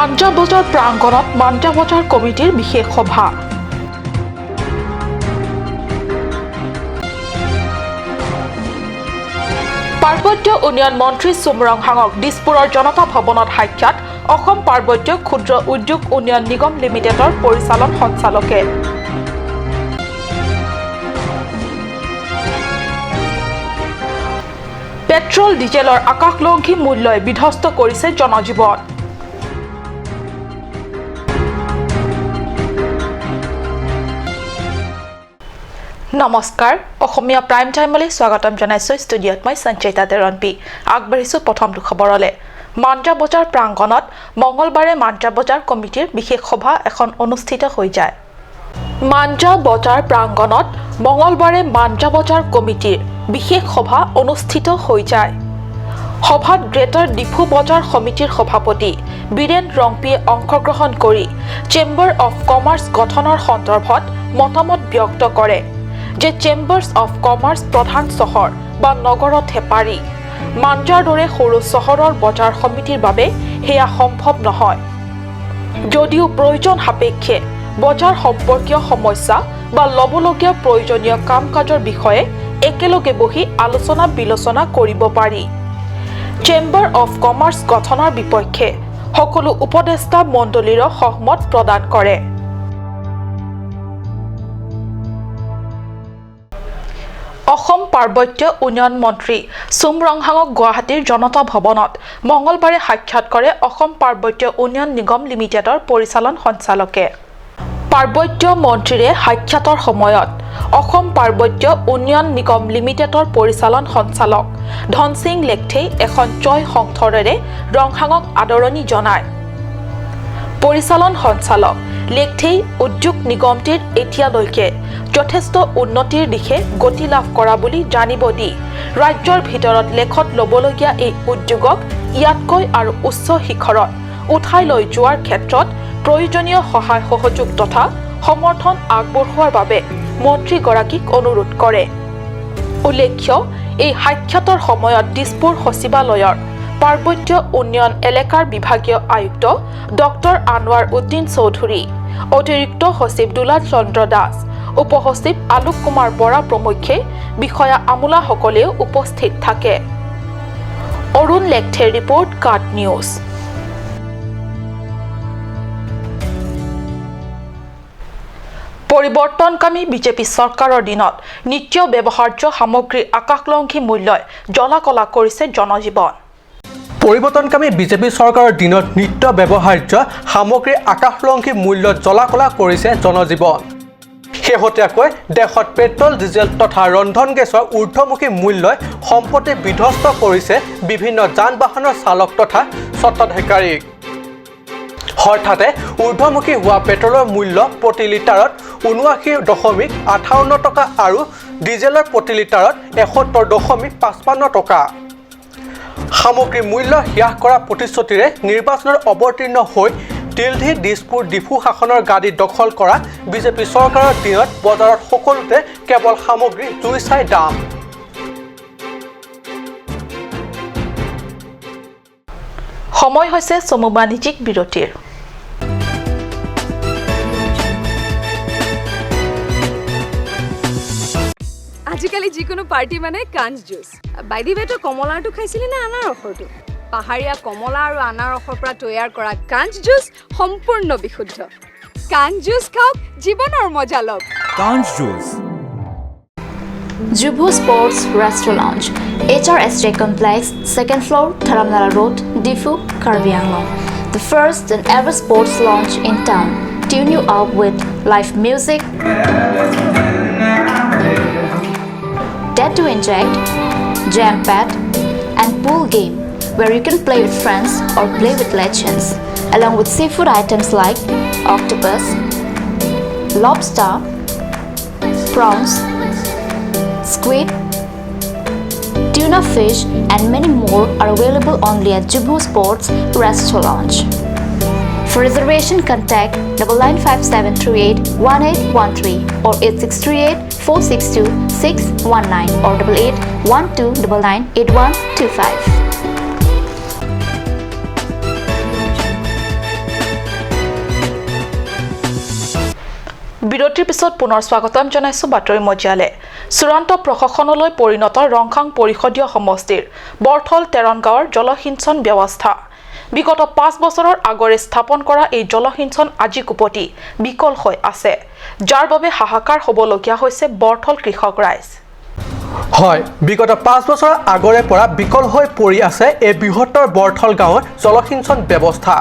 মাঞ্জা বজাৰ প্ৰাংগণত মাঞ্জা বজাৰ কমিটিৰ বিশেষ সভা। পাৰ্বত্য উন্নয়ন মন্ত্ৰী চুম ৰংহাঙক দিছপুৰৰ জনতা ভৱনত সাক্ষাৎ অসম পাৰ্বত্য ক্ষুদ্ৰ উদ্যোগ উন্নয়ন নিগম লিমিটেডৰ পৰিচালন সঞ্চালকে। পেট্ৰল ডিজেলৰ আকাশলংঘী মূল্যই বিধ্বস্ত কৰিছে জনজীৱন। নমস্কাৰ, অসমীয়া প্ৰাইম টাইমলৈ স্বাগতম জনাইছোঁ। ষ্টুডিঅ'ত মই সঞ্চয়িতা তেৰণপি। আগবাঢ়িছোঁ প্ৰথমটো খবৰলৈ। মাঞ্জা বজাৰ প্ৰাংগণত মঙলবাৰে মাঞ্জা বজাৰ কমিটিৰ বিশেষ সভা এখন অনুষ্ঠিত হৈ যায়। মাঞ্জা বজাৰ প্ৰাংগণত মঙলবাৰে মাঞ্জা বজাৰ কমিটিৰ বিশেষ সভা অনুষ্ঠিত হৈ যায়। সভাত গ্ৰেটাৰ ডিফু বজাৰ সমিতিৰ সভাপতি বীৰেন ৰংপিয়ে অংশগ্ৰহণ কৰি চেম্বাৰ অফ কমাৰ্চ গঠনৰ সন্দৰ্ভত মতামত ব্যক্ত কৰে যে চেম্বাৰ্ছ অফ কমাৰ্চ প্ৰধান চহৰ বা নগৰতহে পাৰি, মাঞ্জাৰ দৰে সৰু চহৰৰ বজাৰ সমিতিৰ বাবে সেয়া সম্ভৱ নহয়। যদিও প্ৰয়োজন সাপেক্ষে বজাৰ সম্পৰ্কীয় সমস্যা বা ল'বলগীয়া প্ৰয়োজনীয় কাম কাজৰ বিষয়ে একেলগে বহি আলোচনা বিলোচনা কৰিব পাৰি। চেম্বাৰ অফ কমাৰ্চ গঠনৰ বিপক্ষে সকলো উপদেষ্টা মণ্ডলীৰ সহমত প্ৰদান কৰে। অসম পাৰ্বত্য উন্নয়ন মন্ত্ৰী চুম ৰংহাঙক গুৱাহাটীৰ জনতা ভৱনত মঙলবাৰে সাক্ষাৎ কৰে অসম পাৰ্বত্য উন্নয়ন নিগম লিমিটেডৰ পৰিচালন সঞ্চালকে। পাৰ্বত্য মন্ত্ৰীৰে সাক্ষাতৰ সময়ত অসম পাৰ্বত্য উন্নয়ন নিগম লিমিটেডৰ পৰিচালন সঞ্চালক ধনসিং লেখথেই এখন জয় সংথৰেৰে ৰংহাঙক আদৰণি জনায়। পৰিচালন সঞ্চালক লেখথেই উদ্যোগ নিগমটিৰ এতিয়ালৈকে যথেষ্ট উন্নতিৰ দিশে গতি লাভ কৰা বুলি জানিব দি ৰাজ্যৰ ভিতৰত লেখত ল'বলগীয়া এই উদ্যোগক ইয়াতকৈ আৰু উচ্চ শিখৰত উঠাই লৈ যোৱাৰ ক্ষেত্ৰত প্ৰয়োজনীয় সহায় সহযোগ তথা সমৰ্থন আগবঢ়োৱাৰ বাবে মন্ত্ৰীগৰাকীক অনুৰোধ কৰে। উল্লেখ্য, এই সাক্ষাতৰ সময়ত দিছপুৰ সচিবালয়ৰ পাৰ্বত্য উন্নয়ন এলেকাৰ বিভাগীয় আয়ুক্ত ডক্টৰ আনোৱাৰ উদ্দিন চৌধুৰী, অতিৰিক্ত সচিব দুলাল চন্দ্ৰ দাস, উপ সচিব আলোক কুমাৰ বৰা প্ৰমুখ্যে বিষয়া আমোলাসকলেও উপস্থিত থাকে। অৰুণ লেখথেৰ ৰিপৰ্ট, কাট নিউজ। পৰিৱৰ্তনকামী বিজেপি চৰকাৰৰ দিনত নিত্য ব্যৱহাৰ্য সামগ্ৰীৰ আকাশলংঘী মূল্যই জ্বলা-কলা কৰিছে জনজীৱন। পৰিৱৰ্তনকামী বিজেপি চৰকাৰৰ দিনত নিত্য ব্যৱহাৰ্য সামগ্ৰীৰ আকাশলংঘী মূল্য জ্বলা-কলা কৰিছে জনজীৱন। শেহতীয়াকৈ দেশত পেট্ৰল, ডিজেল তথা ৰন্ধন গেছৰ ঊৰ্ধমুখী মূল্যই সম্পত্তি বিধ্বস্ত কৰিছে বিভিন্ন যান বাহনৰ চালক তথা স্বত্বাধিকাৰীক। হঠাতে ঊৰ্ধমুখী হোৱা পেট্ৰলৰ মূল্য প্ৰতি লিটাৰত 79.58 টকা আৰু ডিজেলৰ প্ৰতি লিটাৰত 71.55 টকা। সামগ্ৰীৰ মূল্য হ্ৰাস কৰা প্ৰতিশ্ৰুতিৰে নিৰ্বাচনত অৱতীৰ্ণ হৈ দিল্লী, দিছপুৰ, ডিফু শাসনৰ গাদী দখল কৰা বিজেপি চৰকাৰৰ দিনত বজাৰত সকলোতে কেৱল সামগ্ৰী জুই চাই দাম। সময় হৈছে চমু বাণিজ্যিক বিৰতিৰ। আজিকালি যিকোনো পাৰ্টি মানে কাঞ্চ জুচ। বাই the ৱে, তই কমলাৰটো খাইছিলি নে আনাৰসৰটো? পাহাৰীয়া কমলা আৰু আনাৰসৰ পৰা তৈয়াৰ কৰা কাঞ্চ জুচ সম্পূৰ্ণ বিশুদ্ধ। কাঞ্চ জুচ খাওক, জীৱনৰ মজা লওক। কাঞ্চ juice. Jubu Sports Restaurant, HRSJ Complex, second floor, Dharamnala Road, Diphu, Karbi Anglong. The first and ever sports lounge in town. Tune you up with live music, tattoo inject, jam pad, and pool game where you can play with friends or play with legends, along with seafood items like octopus, lobster, prawns, squid, tuna fish, and many more are available only at Jubu Sports Restaurant. For reservation, contact 9957381813 or 8638462619 or 8812998125. বিৰতিৰ পিছত পুনৰ স্বাগতম জনাইছো বাতৰি মজিয়ালে। চূড়ান্ত প্ৰশাসনলৈ পৰিণত ৰংখাং পৰিষদীয় সমষ্টিৰ বৰথল তেৰণ গাঁৱৰ জলসিঞ্চন ব্যৱস্থা। বিগত 5 বছৰৰ আগৰে স্থাপন কৰা এই জলসিঞ্চন আজিকোপতি বিকল হৈ আছে, যাৰ বাবে হাহাকাৰ হ'বলগীয়া হৈছে বৰথল কৃষক ৰাইজ। হয়, বিগত 5 বছৰৰ আগৰে পৰা বিকল হৈ পৰি আছে এই বৃহত্তৰ বৰথল গাঁৱৰ জলসিঞ্চন ব্যৱস্থা।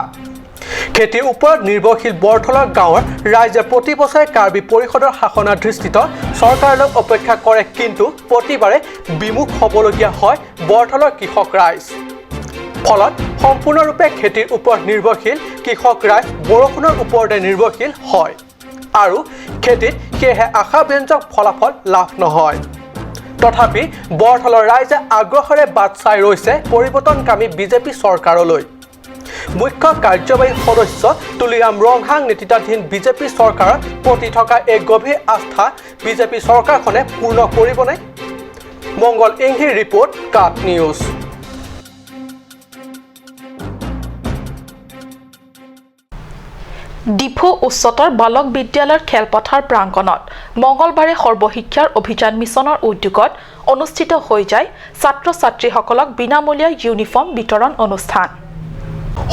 খেতিৰ ওপৰত নিৰ্ভৰশীল বৰথলৰ গাঁৱৰ ৰাইজে প্ৰতি বছৰে কাৰ্বি পৰিষদৰ শাসনাধিষ্ঠিত চৰকাৰলৈ অপেক্ষা কৰে, কিন্তু প্ৰতিবাৰে বিমুখ হ'বলগীয়া হয় বৰথলৰ কৃষক ৰাইজ। ফলত সম্পূৰ্ণৰূপে খেতিৰ ওপৰত নিৰ্ভৰশীল কৃষক ৰাইজ বৰষুণৰ ওপৰতে নিৰ্ভৰশীল হয় আৰু খেতিত সেয়েহে আশাব্যঞ্জক ফলাফল লাভ নহয়। তথাপি বৰথলৰ ৰাইজে আগ্ৰহেৰে বাট চাই ৰৈছে পৰিৱৰ্তনকামী বিজেপি চৰকাৰলৈ। মুখ্য কাৰ্যবাহী সদস্য তুলিৰাম ৰংহাং নেতৃত্বাধীন বিজেপি চৰকাৰৰ প্ৰতি থকা এই গভীৰ আস্থা বিজেপি চৰকাৰখনে পূৰ্ণ কৰিবনে? মংগল ইংহিৰ ৰিপৰ্ট, কাট নিউজ। ডিফু উচ্চতৰ বালক বিদ্যালয়ৰ খেলপথাৰ প্ৰাংগণত মঙলবাৰে সৰ্বশিক্ষাৰ অভিযান মিছনৰ উদ্যোগত অনুষ্ঠিত হৈ যায় ছাত্ৰ ছাত্ৰীসকলক বিনামূলীয়া ইউনিফৰ্ম বিতৰণ অনুষ্ঠান।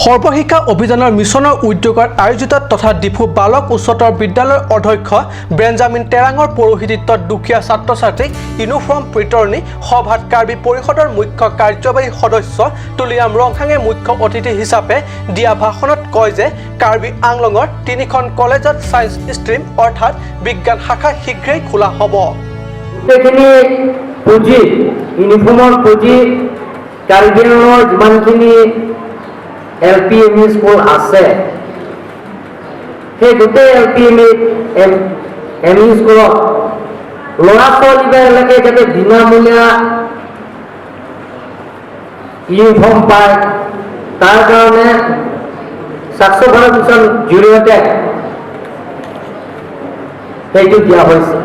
সৰ্বশিক্ষা অভিযানৰ মিছনৰ উদ্যোগত আয়োজিত তথা ডিফু বালক উচ্চতৰ বিদ্যালয়ৰ অধ্যক্ষ বেঞ্জামিন টেৰাঙৰ পৌৰোহিত্যত দুখীয়া ছাত্ৰ ছাত্ৰীক ইউনিফৰ্ম বিতৰণী সভাত কাৰ্বি পৰিষদৰ মুখ্য কাৰ্যবাহী সদস্য তুলিৰাম ৰংহাঙে মুখ্য অতিথি হিচাপে দিয়া ভাষণত কয় যে কাৰ্বি আংলঙৰ 3খন কলেজত ছায়েন্স ষ্ট্ৰীম অৰ্থাৎ বিজ্ঞান শাখা শীঘ্ৰেই খোলা হ'ব। গোটেইখিনি পুঁজি, ইউনিফৰ্মৰ পুঁজি কাৰ্বি আংলঙৰ যিমানখিনি L P M E school আছে, সেই গোটেই এল পি এম ই স্কুলত ল'ৰা ছোৱালীবিলাকে যাতে বিনামূলীয়া ইউনিফৰ্ম পায়, তাৰ কাৰণে স্বচ্ছ ভাৰত মিছন জৰিয়তে সেইটো দিয়া হৈছে।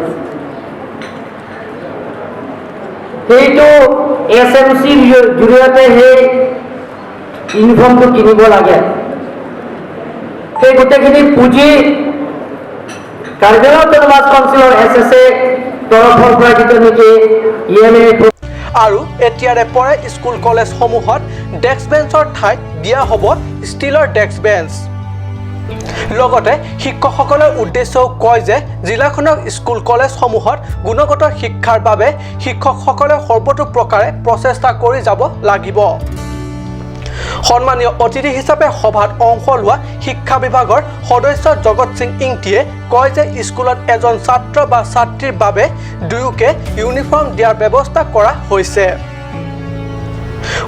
সেইটো এছ এম চিৰ জৰিয়তে সেই ইউনিফৰ্মটো কিনিব লাগে। সেই গোটেইখিনি পুঁজি কাৰ্বি আংলং অট'নমাছ কাউন্সিলৰ এছ এছ এ তৰফৰ পৰা যিটো নেকি ই এম এ আৰু এতিয়াৰে পৰাই স্কুল কলেজসমূহত ডেস্ক বেঞ্চৰ ঠাইত দিয়া হ'ব ষ্টীলৰ ডেস্ক বেঞ্চ। লগতে শিক্ষকসকলৰ উদ্দেশ্যেও কয় যে জিলাখনৰ স্কুল কলেজসমূহত গুণগত শিক্ষাৰ বাবে শিক্ষকসকলে সৰ্বতোপ্ৰকাৰে প্ৰচেষ্টা কৰি যাব লাগিব। সন্মানীয় অতিথি হিচাপে সভাত অংশ লোৱা শিক্ষা বিভাগৰ সদস্য জগত সিং ইংটিয়ে কয় যে স্কুলত এজন ছাত্ৰ বা ছাত্ৰীৰ বাবে দুয়োকে ইউনিফৰ্ম দিয়াৰ ব্যৱস্থা কৰা হৈছে।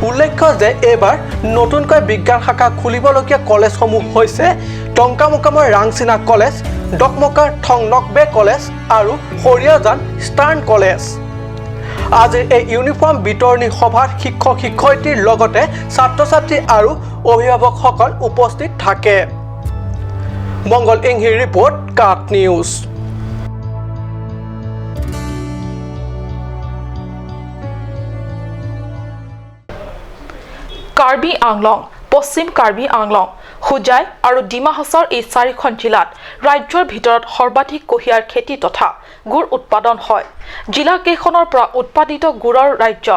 উল্লেখ্য যে এইবাৰ নতুনকৈ বিজ্ঞান শাখা খুলিবলগীয়া কলেজসমূহ হৈছে টংকামুকামৰ ৰাংচিনা কলেজ, ডকমকাৰ থংনকবে কলেজ আৰু সৰিয়াজান ষ্টাৰ্ণ কলেজ। আজিৰ এই ইউনিফৰ্ম বিতৰণী সভাত শিক্ষক শিক্ষয়িত্ৰীৰ লগতে ছাত্ৰ ছাত্ৰী আৰু অভিভাৱকসকল উপস্থিত থাকে। মংগল ইংহিৰ ৰিপৰ্ট, কাট নিউজ। কাৰ্বি আংলং, পশ্চিম কাৰ্বি আংলং, হোজাই আৰু ডিমা হাছাওৰ এই চাৰিখন জিলাত ৰাজ্যৰ ভিতৰত সৰ্বাধিক কুঁহিয়াৰ খেতি তথা গুড় উৎপাদন হয়। জিলা কেইখনৰ পৰা উৎপাদিত গুড়ৰ ৰাজ্য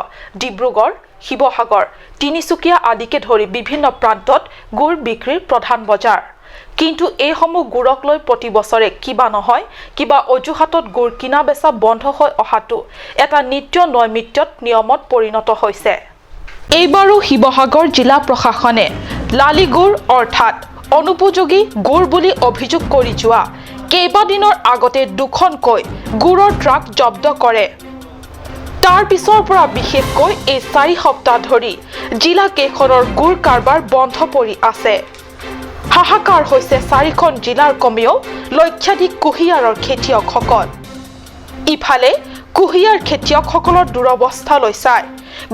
ডিব্ৰুগড়, শিৱসাগৰ, তিনিচুকীয়া আদিকে ধৰি বিভিন্ন প্ৰান্তত গুড় বিক্ৰীৰ প্ৰধান বজাৰ। কিন্তু এইসমূহ গুড়ক লৈ প্ৰতি বছৰে কিবা নহয় কিবা অজুহাতত গুড় কিনা বেচা বন্ধ হৈ অহাটো এটা নিত্য নৈমিত্যত নিয়মত পৰিণত হৈছে। এইবাৰো শিৱসাগৰ জিলা প্ৰশাসনে লালি গুড় অৰ্থাৎ অনুপযোগী গুড় বুলি অভিযোগ কৰি যোৱা কেইবাদিনৰ আগতে দুখনকৈ গুড়ৰ ট্ৰাক জব্দ কৰে। তাৰ পিছৰ পৰা বিশেষকৈ এই 4 সপ্তাহ ধৰি জিলা কেইখনৰ গুড় কাৰবাৰ বন্ধ পৰি আছে। হাহাকাৰ হৈছে চাৰিখন জিলাৰ কমেও লক্ষাধিক কুঁহিয়াৰৰ খেতিয়কসকল। ইফালে কুঁহিয়াৰ খেতিয়কসকলৰ দুৰৱস্থালৈ চাই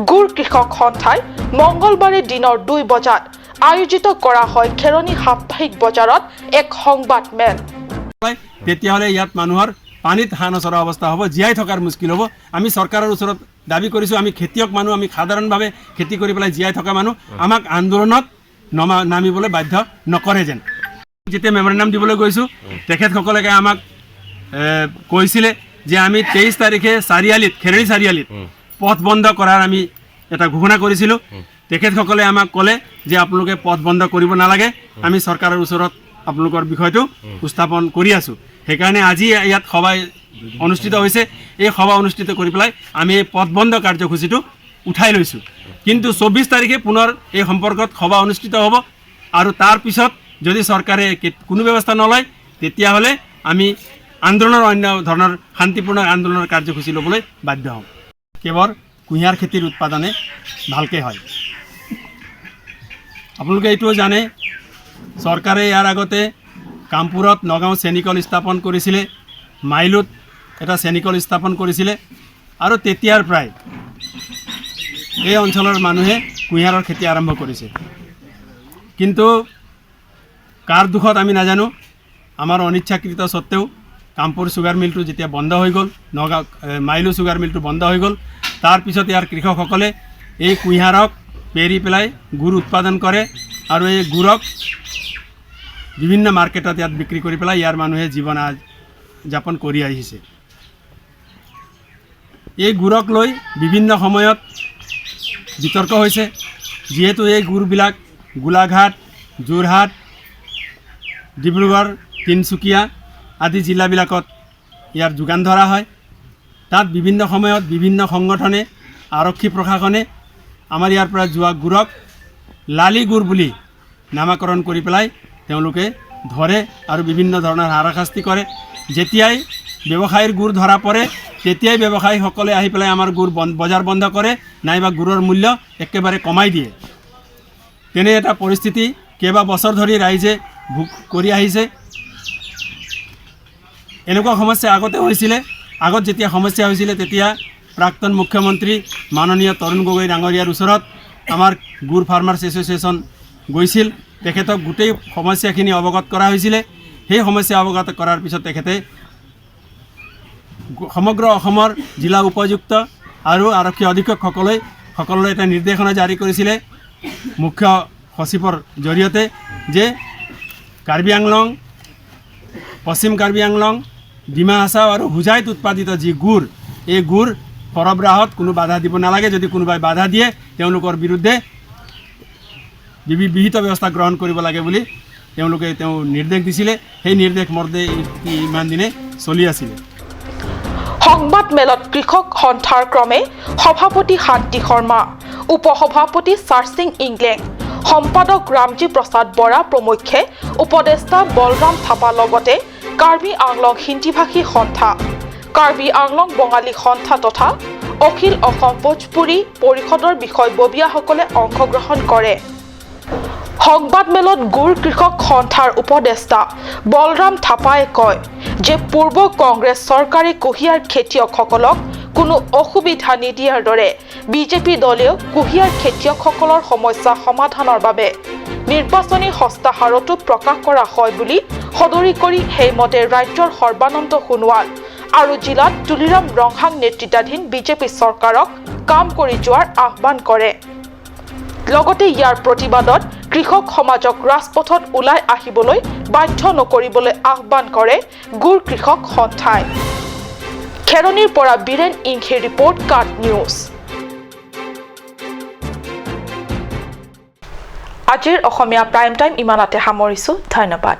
গুড় কৃষক সন্থাই মঙলবাৰে দিনৰ 2 বজাত আয়োজিত কৰা হয় খেৰণি সাপ্তাহিক বজাৰত এক সংবাদ মেল। তেতিয়াহ'লে ইয়াত মানুহৰ পানীত হাঁহ নচৰা অৱস্থা হ'ব, জীয়াই থকাৰ মুস্কিল হ'ব। আমি চৰকাৰৰ ওচৰত দাবী কৰিছোঁ, আমি খেতিয়ক মানুহ, আমি সাধাৰণভাৱে খেতি কৰি পেলাই জীয়াই থকা মানুহ, আমাক আন্দোলনত নামিবলৈ বাধ্য নকৰে যেন। যেতিয়া মেমৰেণ্ডাম দিবলৈ গৈছোঁ, তেখেতসকলে আমাক কৈছিলে যে আমি 23 তাৰিখে চাৰিআলিত, খেৰণি চাৰিআলিত পথ বন্ধ কৰাৰ আমি এটা ঘোষণা কৰিছিলোঁ। তেখেতসকলে আমাক ক'লে যে আপোনালোকে পথ বন্ধ কৰিব নালাগে, আমি চৰকাৰৰ ওচৰত আপোনালোকৰ বিষয়টো উপস্থাপন কৰি আছোঁ। সেইকাৰণে আজি ইয়াত সভা অনুষ্ঠিত হৈছে। এই সভা অনুষ্ঠিত কৰি পেলাই আমি এই পথ বন্ধ কাৰ্যসূচীটো উঠাই লৈছোঁ। কিন্তু 24 তাৰিখে পুনৰ এই সম্পৰ্কত সভা অনুষ্ঠিত হ'ব আৰু তাৰ পিছত যদি চৰকাৰে কোনো ব্যৱস্থা নলয়, তেতিয়াহ'লে আমি আন্দোলনৰ অন্য ধৰণৰ শান্তিপূৰ্ণ আন্দোলনৰ কাৰ্যসূচী ল'বলৈ বাধ্য হ'ম। কেৱল কুঁহিয়াৰ খেতিৰ উৎপাদনে ভালকৈ হয়। আপোনালোকে এইটোও জানে, চৰকাৰে ইয়াৰ আগতে কামপুৰত নগাঁও চেনিকল স্থাপন কৰিছিলে, মাইলুত এটা চেনিকল স্থাপন কৰিছিলে আৰু তেতিয়াৰ পৰাই এই অঞ্চলৰ মানুহে কুঁহিয়াৰৰ খেতি আৰম্ভ কৰিছে। কিন্তু কাৰ দুখত আমি নাজানো, আমাৰ অনিচ্ছাকৃত সত্ত্বেও কামপুৰ চুগাৰ মিলটো যেতিয়া বন্ধ হৈ গ'ল, নগাঁও মাইলু চুগাৰ মিলটো বন্ধ হৈ গ'ল, তাৰপিছত ইয়াৰ কৃষকসকলে এই কুঁহিয়াৰক পেৰি পেলাই গুৰ উৎপাদন কৰে আৰু এই গুৰক বিভিন্ন মাৰ্কেটত ইয়াত বিক্ৰী কৰি পেলাই ইয়াৰ মানুহে জীৱন যাপন কৰি আহিছে। এই গুৰক লৈ বিভিন্ন সময়ত বিতৰ্ক হৈছে, যিহেতু এই গুৰবিলাক গোলাঘাট, যোৰহাট, ডিব্ৰুগড়, তিনিচুকীয়া আদি জিলাবিলাকত ইয়াৰ যোগান ধৰা হয়। তাত বিভিন্ন সময়ত বিভিন্ন সংগঠনে, আৰক্ষী প্ৰশাসনে আমাৰ ইয়াৰ পৰা যোৱা গুৰক লালি গুৰ বুলি নামাকৰণ কৰি পেলাই তেওঁলোকে ধৰে আৰু বিভিন্ন ধৰণৰ হাৰাশাস্তি কৰে। যেতিয়াই ব্যৱসায়ীৰ গুৰ ধৰা পৰে, তেতিয়াই ব্যৱসায়ীসকলে আহি পেলাই আমাৰ গুৰ বজাৰ বন্ধ কৰে নাইবা গুৰৰ মূল্য একেবাৰে কমাই দিয়ে। তেনে এটা পৰিস্থিতি কেইবা বছৰ ধৰি ৰাইজে ভোগ কৰি আহিছে। এনেকুৱা সমস্যা আগতে হৈছিলে। আগত যেতিয়া সমস্যা হৈছিলে, তেতিয়া প্ৰাক্তন মুখ্যমন্ত্ৰী মাননীয় তৰুণ গগৈ ডাঙৰীয়াৰ ওচৰত আমাৰ গুৰ ফাৰ্মাৰ্ছ এছ'চিয়েশ্যন গৈছিল। তেখেতক গোটেই সমস্যাখিনি অৱগত কৰা হৈছিলে। সেই সমস্যা অৱগত কৰাৰ পিছত তেখেতে সমগ্ৰ অসমৰ জিলা উপায়ুক্ত আৰু আৰক্ষী অধীক্ষকসকলে সকলোলৈ এটা নিৰ্দেশনা জাৰি কৰিছিলে মুখ্য সচিবৰ জৰিয়তে যে কাৰ্বি আংলং, পশ্চিম কাৰ্বি আংলং, ডিমা হাছাও আৰু হোজাইত উৎপাদিত যি গুৰ, এই গুৰ সৰবৰাহত কোনো বাধা দিব নালাগে। যদি কোনোবাই বাধা দিয়ে, তেওঁলোকৰ বিৰুদ্ধে বিহিত ব্যৱস্থা গ্ৰহণ কৰিব লাগে বুলি তেওঁ নিৰ্দেশ দিছিলে। সেই নিৰ্দেশ মৰ্মে ইমান দিনে চলি আছিলে। সংবাদ মেলত কৃষক সন্থাৰ ক্ৰমে সভাপতি শান্তি শৰ্মা, উপসভাপতি চাৰসিং ইংলেং, সম্পাদক ৰামজী প্ৰসাদ বৰা প্ৰমুখ্যে উপদেষ্টা বলৰাম থাপা, লগতে কাৰ্বি আংলং হিন্দীভাষী সন্থা, কাৰ্বি আংলং বঙালী সন্থা তথা অখিল অসম ভোজপুৰী পৰিষদৰ বিষয়ববীয়াসকলে অংশগ্ৰহণ কৰে। সংবাদমেলত গুৰ কৃষক সন্থাৰ উপদেষ্টা বলৰাম থাপাই কয় যে পূৰ্ব কংগ্ৰেছ চৰকাৰে কুঁহিয়াৰ খেতিয়কসকলক কোনো অসুবিধা নিদিয়াৰ দৰে বিজেপি দলেও কুঁহিয়াৰ খেতিয়কসকলৰ সমস্যা সমাধানৰ বাবে নিৰ্বাচনী হস্তাহাৰতো প্ৰকাশ কৰা হয় বুলি সদৰি কৰি সেইমতে ৰাজ্যৰ সৰ্বানন্দ সোণোৱাল আৰু জিলাত তুলিৰাম ৰংহাং নেতৃত্বাধীন বিজেপি চৰকাৰক কাম কৰি যোৱাৰ আহ্বান কৰে। লগতে ইয়াৰ প্ৰতিবাদত কৃষক সমাজক ৰাজপথত ওলাই আহিবলৈ বাধ্য নকৰিবলৈ আহ্বান কৰে গুৰ কৃষক সন্থাই। খেৰণিৰ পৰা বীৰেণ ইংহিৰ ৰিপৰ্ট, কাট নিউজ। আজিৰ অসমীয়া প্ৰাইম টাইম ইমানতে সামৰিছো। ধন্যবাদ।